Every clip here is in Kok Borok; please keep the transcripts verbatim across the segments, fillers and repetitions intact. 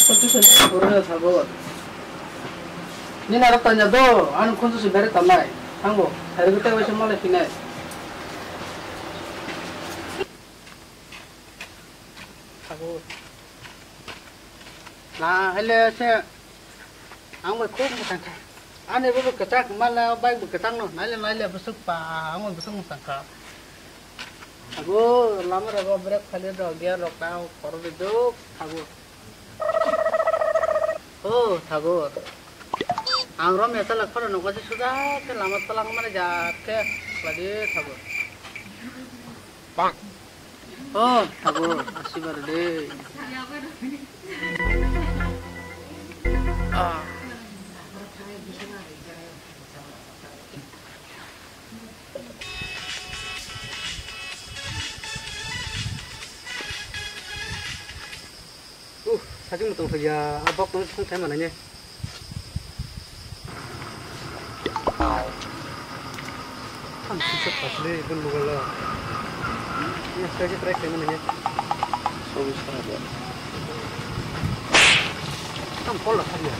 Khunju se nini borok no thago. Nini narok tanya do, ano khunju se bere tanai. Thango, hari gute waisa malai phinai. Thago. Na, hele se, ang bai khub mwsang kha. Ani bo kwchak mala, bike bo kwchak no, naile naile bwswk pa, ang bai bwswk mwsang kha. Thago, lama rogo brake failure rok, gear rok ta, khoro ri duk, thago. O, thago. Ang rom ya chalak phano nokha se suja khe lama talang mani ja khe ladi thago. O, thago, asibar de. Ah. Uh, sajwk no tongthokya, a bok no thung thai manai ne. Tam sisok pasle bun lugal lo. Ini sekali price yang mana ya? Seratus ribu. Tam pol lah kali ya.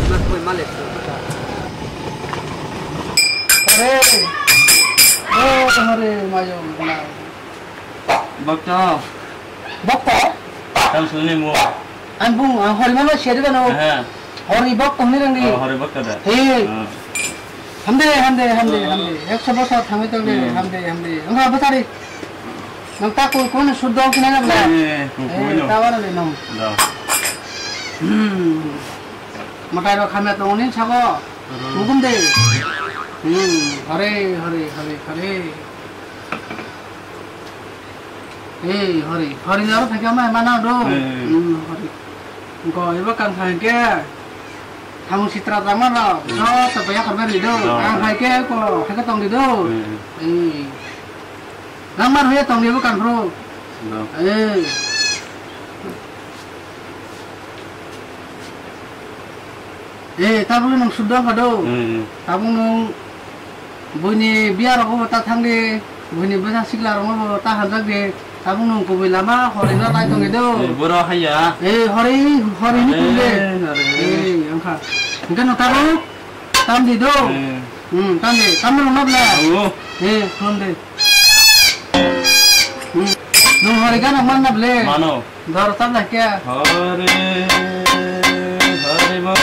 Mas koi male. Hore. Oh, hore, mayo, kenal. Bokto. Bokto? Tam suni mo. Ang bung, ang hori mano seri bano. Aha. Hori bokto hini rang di. Oh, hori bokto da. He. Ah. Hamde, hamde, hamde, ah, hamde. Ekso bosor thangwi tong de. Hmm. Hamde, hamde. Ang apa tadi? Nang tak ko kono sudong kina na bla. Eh, eh, eh, kukuino. Tawa na le nang. Da. Hmm. Matai ro khamya tong ni sago. Hmm. Hukum de. Hmm. Hore, hore, hore, hore. Ei, hori, hori naro thakya mai mana do. Hmm. Hmm, hori. Go, ibo kan thang ke. Thamung sitra tama ro. Hmm. So, so paya korban di do. Oh. Ang hai ke ko, hai ke tong di do. Hmm. Ei. Nang mar hoye tong di ibo kan bro. No. Ei. Eh, tabuk nung suddo kha do. Hmm, hmm. Tabuk nung buini biya rok bo ta thang di, buini bwsa sikla rok bo ta hanjak di. Tabuk nung kubui lama hori no nai tong di do. Eh, boro haya. Eh, hori, hori ni kum de. Eh, hori. Eh, angkha. Hingke no tabuk tam di do. Eh. Hmm, tam di, tam rok no bla. Oh. Eh, khulum de. Hmm. Nung hori gana man na ble. Mano. Dor tam da kya? Hare, hare bo.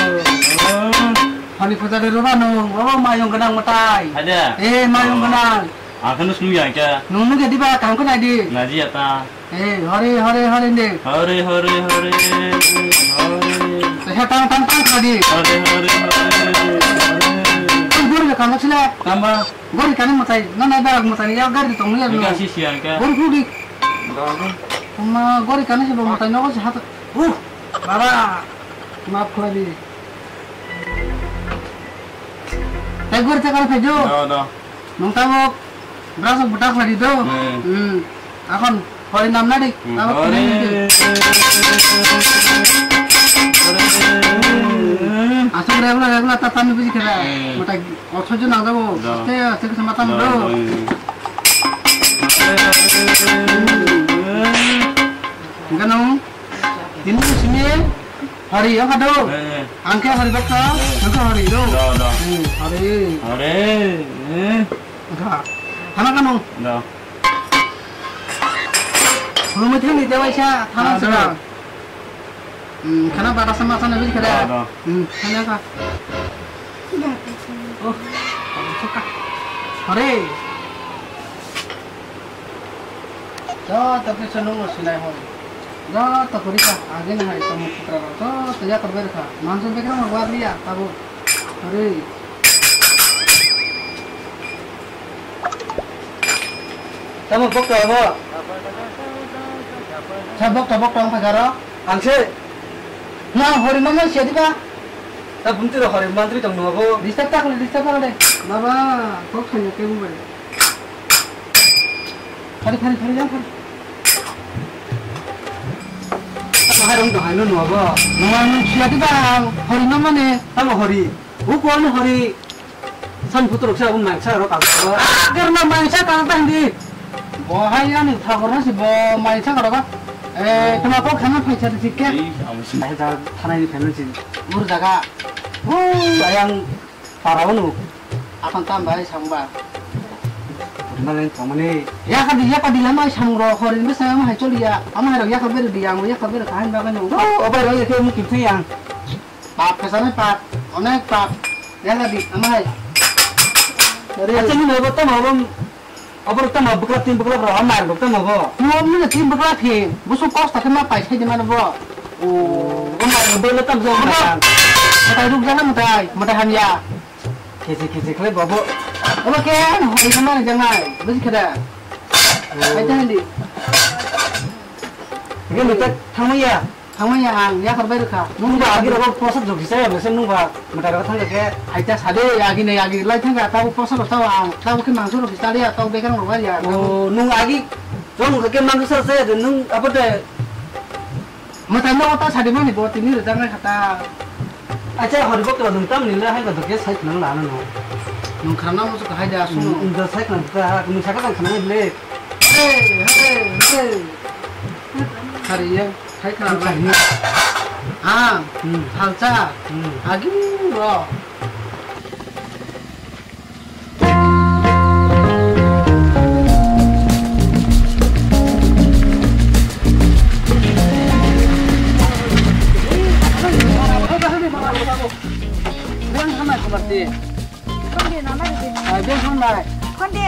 Hani puja de ruba nung, baba mayung ganang matai. Ada? Eh, mayung ganang. Akan nus nung yang kya? Nung nung jadi ba, kaham ko nai di. Naji ata. Eh, hare, hare, hare de. Hare, hare, hare, hare. He tang, tang, tang, kadi. Hare, hare, hare, hare. Tang guru ya, kaham sila. Tamba. Gori kani matai, na na darak matai, ya gari tong ya. Ika si siang ka. Gori kudi. Gago. Ma gori kani si bo matai nogo si hata. Uh, baba. Maaf khlai di. Tei gori te kani phai jo. Da, da. Nung tamo brasok butak khlai di do. Hmm. Hmm. Akon hori nam nadi. Hmm, tamo hori. Kini nungki. Hori. Asok regla, regla, ta tami buji kira. Hmm. Matai. Othojo nangjago. Da. Aste aste khe sama tamo da, do. Da. Hingke nung tini simi hari ya kado. Eh, eh. Angke hari bakta, eh, nangke hari do. Da, da. Hmm, hari. Hari, eh. Angka. Hana kanu. Da. Rumah tini dewa isa, thanang da, da. Sega. Hmm, khana bata sama sana biji khada. Da, da. Hmm, khana ka. Oh, suka. Hore. Da, tapi senung lo sinai hoi. Da, tapi ka, age na hai, tamu putra lo. Da, tanya terber ka. Manso bekra ma war liya, tabu. Hore. Tamo bokto abo? Sa bokto, bokto wng phaikha ro? Ang se. Na hori mama se diba? Ta bumti ro hori mantri tong nubo. Disturb ta khali, disturb ta khali. Baba, kok thanya ke bumbai. Phari, phari, phari, jang phari. Bahai rong dohai no nubo. Nungma nung sia diba, hori mama ne. Tamo hori. Uko ani hori. San puturok sa un mangsa ro kang. Ah, karna mangsa kang ta hindi. Bo hai ani thagor na si bo mangsa karo ba. Eh, tama kok khana phaisa de sikke. Ei, ang sini. Ai da thanai ni phaino si. Ur jaga. Hu, ayang para unu. Apan tam bai sangba. Malai tongmani. Ya ka di, ya ka di lama sangro, horin besa ama hai choliya. Ama hai ya ka ber di, ang ya ka ber ka han ba ka no. Oh, obai ro ya ke mu kim thai yang. Pap kesa nai pap, onek pap. Ya ka di, ama hai. Are. Acha ni mo to mo. Obo rok tamo bwkla tin bwkla rok hamar rok tamo bo. Nugo nini tin bwkla tin. Busu kosto khe ma pai sai de mano bo. O, o ma bo le tam jong. Mutai ruk jana mutai, mutai hamya. Kisi kisi khle bobo. Obo ke hoi khe mani jangai. Buji khe da. Hai jani di. Ini mutai thangmaya. Thangmani ang yakar bai rwkha. Nungba agi rogo posa jokisa ya bese nungba mwtai rogo thangkha khe. Aita sade agi ne agi lai thangkha tabo posa rok tabo ang tabo khe mangso rok sade ya tabo bekar rok ya. O nung agi jong khe mangso sa sa ya nung abote. Mwtai no ta sade mani bo tini rwjak nai khata. Acha hori bokra nung tamni le hai ka dokhe sai khna lana no. Nung khana musu ka hai da suno. Nung da sai khna ka nung saka khna le. Hey, hey, hey. Hari ya, hai ka. Hari ya. Ah, hmm. Halcha. Hmm. Agi ro. Biang hamai kumarti. Khonde na mari de. Ai, biang hamai. Khonde.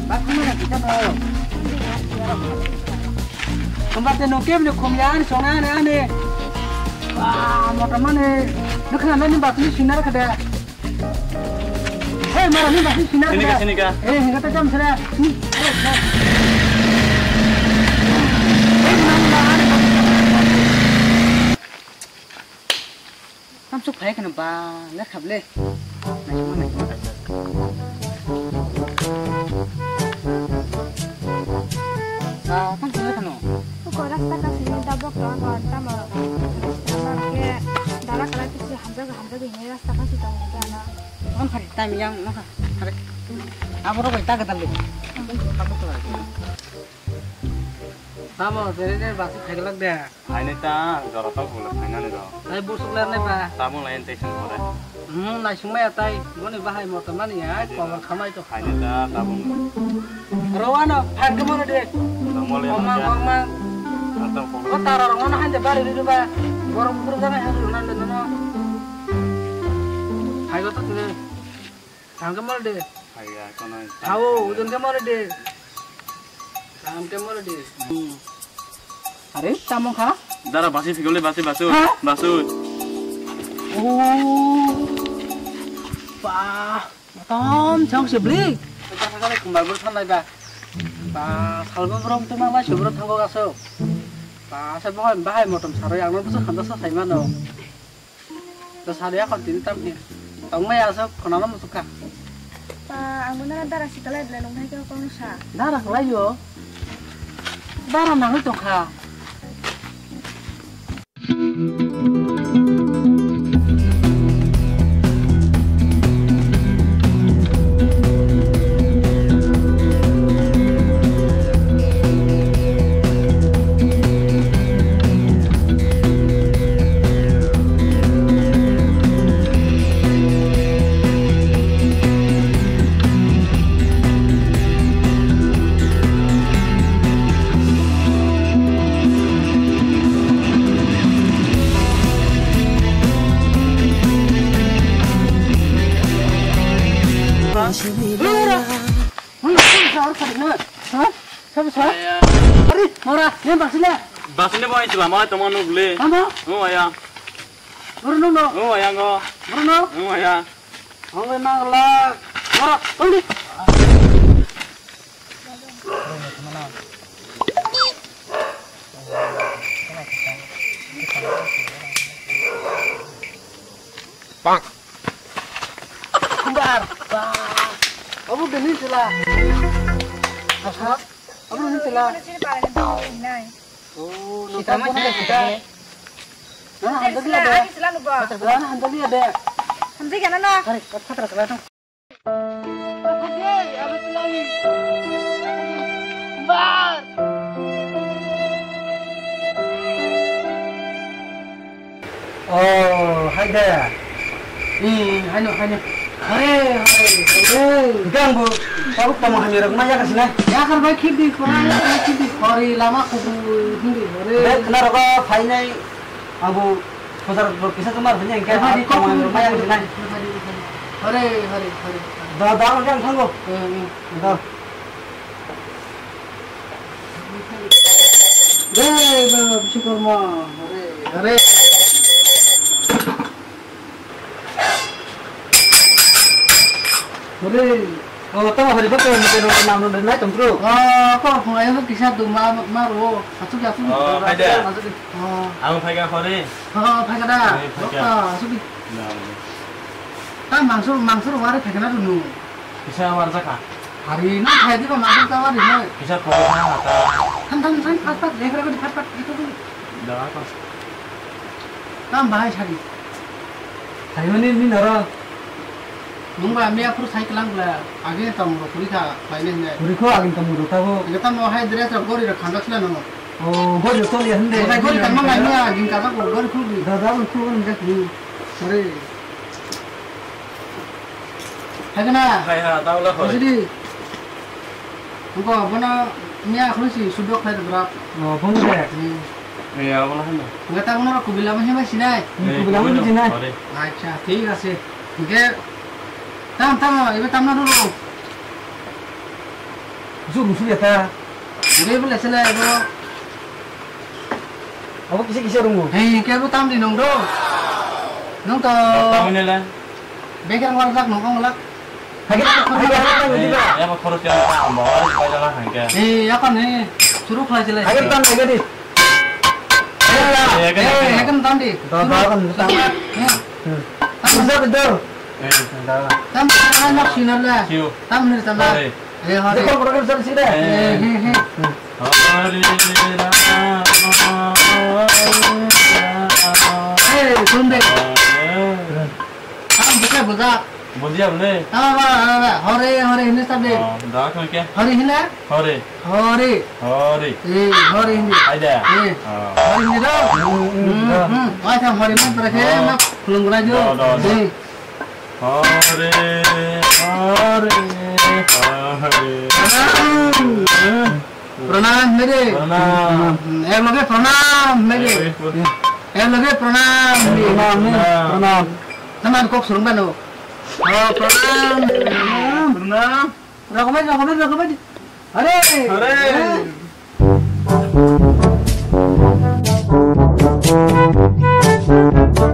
Ba khonde na kita ba. Khonde na. Khumba te no kem ne khum ya ani sona ani ani. Ba mota mane. Nukha na ni ba ni sinar kada. Hei, mara ni ba ni sinar kada. Sinika, sinika. Eh, hinga ta jam sara. Tamsuk phai kheno ba, ler khable. Naisingma, naisingma. Ah, tamsuk ler kheno. Uko rasta kasini tabok to ano tamo. Rasta ke dara kala kisi hamjaga, hamjaga ini rasta kasi tamo ke ano. Kon khari time yang no kha. Khari. Abo rok bai ta gadal le. Abo to. Tamo, jere jere basi phaiglak de. Phainai ta, jora tok bole phainani rok. Tai busuk ler nai ba. Tabung lai tei song pore. Hmm, naising maya tai, boni bahai moto mani ya, kobor khamai to. Phainai ta, tabung. Rawano, phan ke moro de. Tamo le. Omang, ya. Omang. Antam ko. Ko tara rok no hain de bari ri ba. Borok buru jana hain ri nan de no. Hai go to tine. Thang ke moro de. Hai ya, kono. Tao, ujon ke moro de. Thang ke moro de. Hmm. Are, tamo kha? Dara basi phigole basi basu. Ha? Basu. Oh. Ba, motom chang se bli. Ba, ba, ba, kumbar bur thanai ba. Ba, salbo brom tu mama subro thango gaso. Ba, sa bo bahai motom saro yang no busa khanda sa sai mano. To sari akhon tini tam hin. Tong mai asok khonano musukha. Pa, ang bo nana dara sikalai belai nung hai khe kono sa. Dara khlai yo. Dara nangwi tongkha. Hei, ora. Hei, ora, ora, ora, ora, ora. Ha? Sabu sa? Aya. Ari, mora, nem basile. Basile bo ai lama tongma nuk le. Ama? Oh, aya. Ora nuk no. Oh, aya ngo. Ora nuk. Oh, aya. Hongwe mangla. Mora, tongdi. Pak. Kumbar. Wah. Abu deni sila. Apa? Abu deni sila. Oh, no, sita mah sita, sita. Nah, hantar dia deh. Sila, sila, sila, sila. Nah, hantar dia deh. Hantar dia, nah. Tarik, kata sila dong. Ai de. Hmm, haino, haino. Hare, hare, hare. Hingke ang bo tabuk tamo hamya rok ma yakarsinai. Yakar bai khibdi, khora yakar bai khibdi. Hori lama kubu hindi, hore. Be khna rogo phainai ang bo Pojar rok kisa chuma rwphani hingke. Hare, hare, tamo hamya rok ma yakarsinai. Hare, hare, hare. Da, da, ang khe ang thango. Hmm, hmm. Da. Jai Baba Biswakarma, hare, hare. Hare. O, tamo hari bakal mungkin nama nama tongkru. O, kok phungai kisa duma maru, asuk asuk. O, hai da. Asuk. O. Ang phaika hore. O, phaika da. Hai, phaika. Asuk. Da. Ta mangso, mangso wari phaika na dunu. Kisa warjakha. Hari no khai diba ma dum tawari no. Kisa khoro na hata. Tham tham tham phat phat lekhra godi phat phat ito godi. Da ko. Tam bahai sari. Hari mani ni noro. Nungba miya phuru sai kelang bla. Age tam ro kuri kha pai ne ne. Kuri kho agin tam ro tabo. Age tam no hai dress ro gori ro khandak sila no. O gori to le hande. Sai gori tam ma ngai ma agin ka ko gori khuru. Da da khuru ngai. Sorry. Hai kana? Hai ha, tao la khoi. Sidi. Engko bono miya khoi si sudok khai bra. O, bono de. Hmm. Iya, bono hano. Enggak tahu bono kubila mah hema sinai. Hmm, kubila mah sinai. Acha, thik ase. Enggak. Tam tam, ibe tam na dulu. Juru suya ta. Enggak boleh sila ibu. Abo kisa kisa rungo. Hei, kebo tam di nong do. Nong to. Tam ni le. Beker wal sak nong kong lak. Hagi, hagi, hagi, hagi, hagi. Eh, ya, khorok yang tak, bawa, bawa jalan hangke. Eh, ya kan ni. Suruh lah jelek. Hagi tam hagi di. Eh, ya kan, eh, ya kan. Hagi tam di. Do, do, kan tam. Ya. Hmm. Tam. Bisa betul. Eh, dah. Tam, tam, nak sinar lah. Siu. Tam ni tam lah. Hore. Eh, hore. Dekho, program sar sida. Eh, eh, eh. Hore Rama, Hore Rama. Eh, sunde. Hore. Tam bisa budak. Bujiya bole. Tam, ba, ba, ba. Hore, hore, hindi sabe. Oh, dah, kau kya? Hore hina? Hore. Hore. Hore. Eh, hore hindi. Aida. Eh. Oh. Hore hindi do. Hmm, hmm, hmm. Wah, tam hore man para ke, mak, kulung gula jo. Do, do, do. Eh. Hare, hare, hare. Pranam. Pranam, mere. Pranam. Hmm, ek loge pranam, mere. Ek loge pranam. Pranam, pranam. Pranam. Taman kok surung bano. Oh, pranam. Pranam. Rokobai, rokobai, rokobai. Hare. Hare.